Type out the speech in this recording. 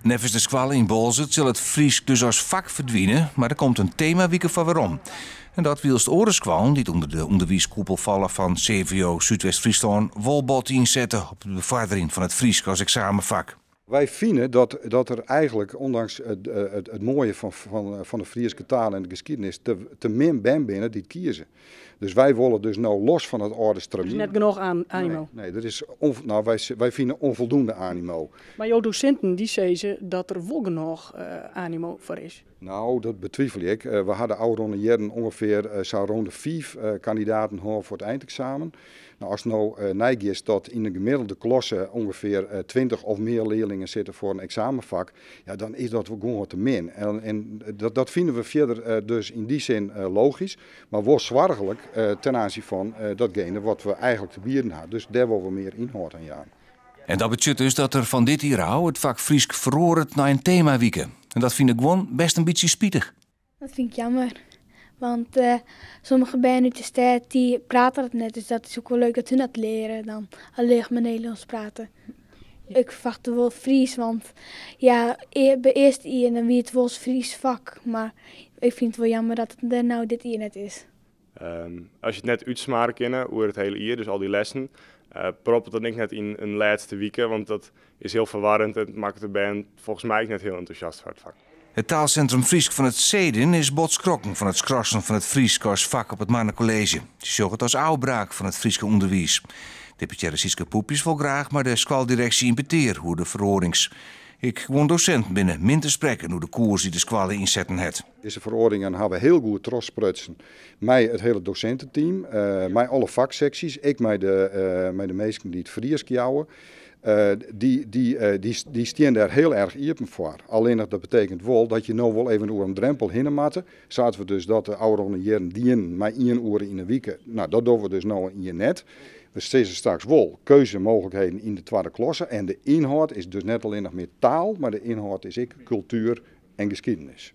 Neffens de skoalle yn Boalsert sil it Frysk dus as fak ferdwine, mar der komt in temawike foar werom. En dat wylst oare skoallen dy't ûnder de ûnderwiiskoepel falle fan CVO Súdwest-Fryslân wol bot ynsette op it befoarderjen fan it Frysk as eksamenfak. Wy fine dat der eigenlik, ûndanks it moaie fan de Fryske taal en de geskiednis, te min bern binne dy't kieze. Dus wy wolle dus no los fan it âlde Der is net genôch animo. Nee, der is no, wy fine onvoldoende animo. Mar jo dosinten dy sizze dat der wol genôch animo foar is. No, dat betwivelje ik. We ha de ôfrûne jierren ûngefear sa rûn de fiif kandidaten hân foar it einteksamen. No, ast no neigiest dat yn de gemiddelde klasse ûngefear 20 of mear learlingen sitte foar in eksamenfak, ja, dan is dat gewoan wat te min. En dat fine we fierder dus yn dy sin logysk, mar wol soarchlik ten aanzien fan datgene wat we eigenlik te bieden ha. Dus dêr wolle we mear ynhâld oan jaan. En dat betsjut dus dat der fan dit jier ôf it fak Frysk feroaret nei in temawike. En dat fine guon bêst in bytsje spitich. Dat fyn ik jammer. Want sommige bern út de stêd dy prate dat net, dus dat is ek wol leuk dat hun dat leare dan allinnich mar Nederlânsk prate. Ik ferwachte wol Frysk, want ja, by earste jier dan wie it wol Frysk fak, mar ik fyn it wol jammer dat it der no dit jier net is. As je it net útsmarre kinne oer it hiele jier, dus al dy lessen, prop it dan ek net yn in lêste wike, want dat is hiel ferwarrend en makket de bern folgens my ek net hiel entûsjast foar it fak. It taalsintrum Frysk fan it Cedin is bot skrokken fan it skrassen fan it Frysk as fak op it Marne Kolleezje. Se sjogge it as ôfbraak fan it Fryske ûnderwiis. Deputearre Sietske Poepjes wol graach mei de skoaldireksje yn petear oer de feroarings. Ek guon dosinten binne min te sprekken oer de koers dy't de skoalle ynsetten hat. Dizze feroaringen hawwe we hiel goed trochsprutsen mei it hiele dosinteteam, mei alle fakseksjes, ek mei de minsken dy't Frysk jouwe. Dy stean dêr hiel erch iepen foar. Allinnich dat betekent wol dat je no wol even oer in drempel hinne moatte. Sa't we dus dat de ôfrûne jierren dienen mei ien oere yn 'e wike. No, dat dogge we dus no in jier net. We sizze straks wol keuzemooglikheden yn de twadde klasse. En de ynhâld is dus net allinnich mear taal, mar de ynhâld is ek kultuer en geskiednis.